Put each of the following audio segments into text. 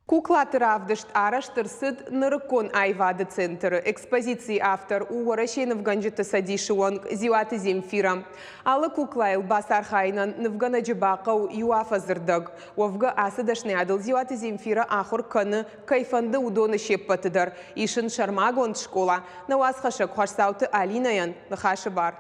Куклаты равдыст арӕзт ӕрцыд Нырыккон аивады центры. Экспозицийы автор у Уӕрӕсейы нывгӕнджыты цӕдисы уӕнг Дзиуаты Земфирӕ. Алы куклайыл бацархайынӕн нывгӕнӕджы бахъӕуы иу афӕдзы рдӕг. Уӕвгӕ, ацы дӕсныйадыл Дзиуаты Земфирӕ ахуыр кӕны, кӕй фӕнды, уыдоны се ппӕты дӕр. Ис ын сӕрмагонд скъола. Нӕ уацхӕссӕг Хуасдзауты Алинӕйӕн ныхасы бар.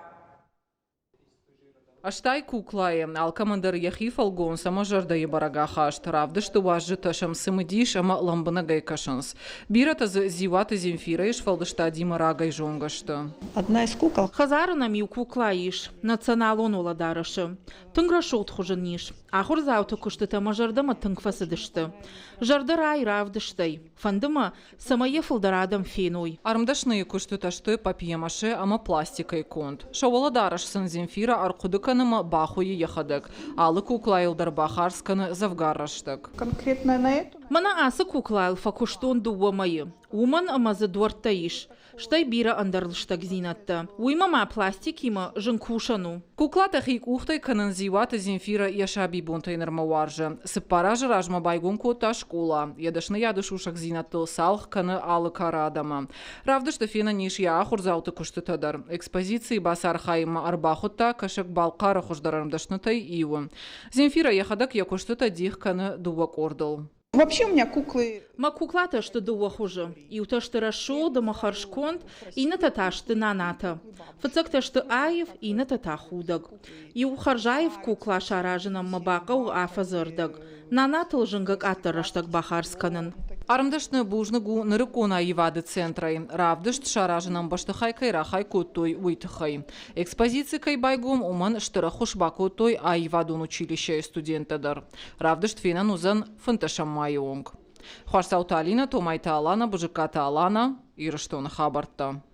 80 куклайы, алкӕмӕн дӕр йӕхи фӕлгонц ӕмӕ зӕрдӕйы бӕрӕг ахаст. Равдысты уазджытӕ сӕм цымыдис ӕмӕ лӕмбынӕгӕй кӕсынц. Бирӕтӕ дзы Дзиуаты Земфирӕйы сфӕлдыстадимӕ рагӕй зонгӕ сты. Одна из кукол. Хӕдзары нӕм иу кукла ис, националон уӕлӕдарӕсы. Тынг рӕсугъд хуыз ын ис. Ахуырдзауты куыстытӕ мӕ зӕрдӕмӕ тынг фӕцыдысты. Зӕрдӕ райы равдыстӕй. Фӕнды мӕ, цӕмӕй йӕ фылдӕр адӕм феной. Ӕрмдӕсныйы куыстытӕ сты папье-маше ӕмӕ пластикӕй конд. Сӕ уӕлӕдарӕс сын Земфирӕ ӕрхъуыды кӕны ӕмӕ бахуыйы йӕхӕдӕг. Алы куклайыл дӕр бахардз кӕны дзӕвгар рӕстӕг. Конкретно на эту? Мӕнӕ ацы куклайыл фӕкуыстон дыууӕ мӕйы. Уымӕн ӕмӕ дзы дуӕрттӕ ис, стӕй бирӕ ӕндӕр лыстӕгдзинӕдтӕ. Уыимӕ ма пластикимӕ зын кусӕн у. Куклатӕ хи къухтӕй кӕнын Дзиуаты Земфирӕ йӕ сабибонтӕй нырмӕ уарзы. 4 азы размӕ байгом кодта скъола. Йӕ дӕсныйады сусӕгдзинӕдтыл цалх кӕны алы кары адӕмы. Равдысты фенӕн ис йӕ ахуырдзауты куыстытӕ дӕр. Экспозицийы бацархайынмӕ ӕрбахуыдта Кӕсӕг-Балхъары хуыздӕр ӕрмдӕснытӕй иуы. Земфирӕ йӕхӕдӕг йӕ куыстытӕ дих кӕны дыууӕ къордыл. Вообще у меня куклы. Мӕ куклатӕ сты дыууӕ хуызы. Иутӕ сты рӕсугъд ӕмӕ хӕрзконд, иннӕтӕ та сты нанатӕ. Фыццӕгтӕ сты аив, иннӕтӕ та худӕг. Иу хӕрзаив кукла саразынӕн мӕ бахъӕуы афӕдзы ӕрдӕг. Нанатыл зынгӕ къаддӕр рӕстӕг бахардз кӕнын. Ӕрмдӕсны бузныг у нырыккон аивады центрӕй, равдыст саразынӕн бӕстыхай кӕй рахай кодтой, уый тыххӕй. Экспозици кӕй байгом, уымӕн стыр ӕххуыс бакодтой аивадон училищӕйы студенттӕ дӕр. Равдыст фенӕн уыдзӕн 15 майы онг. Хуасдзауты Алинӕ, Томайты Алана, Бызыккаты Алана, Ирыстоны хабӕрттӕ.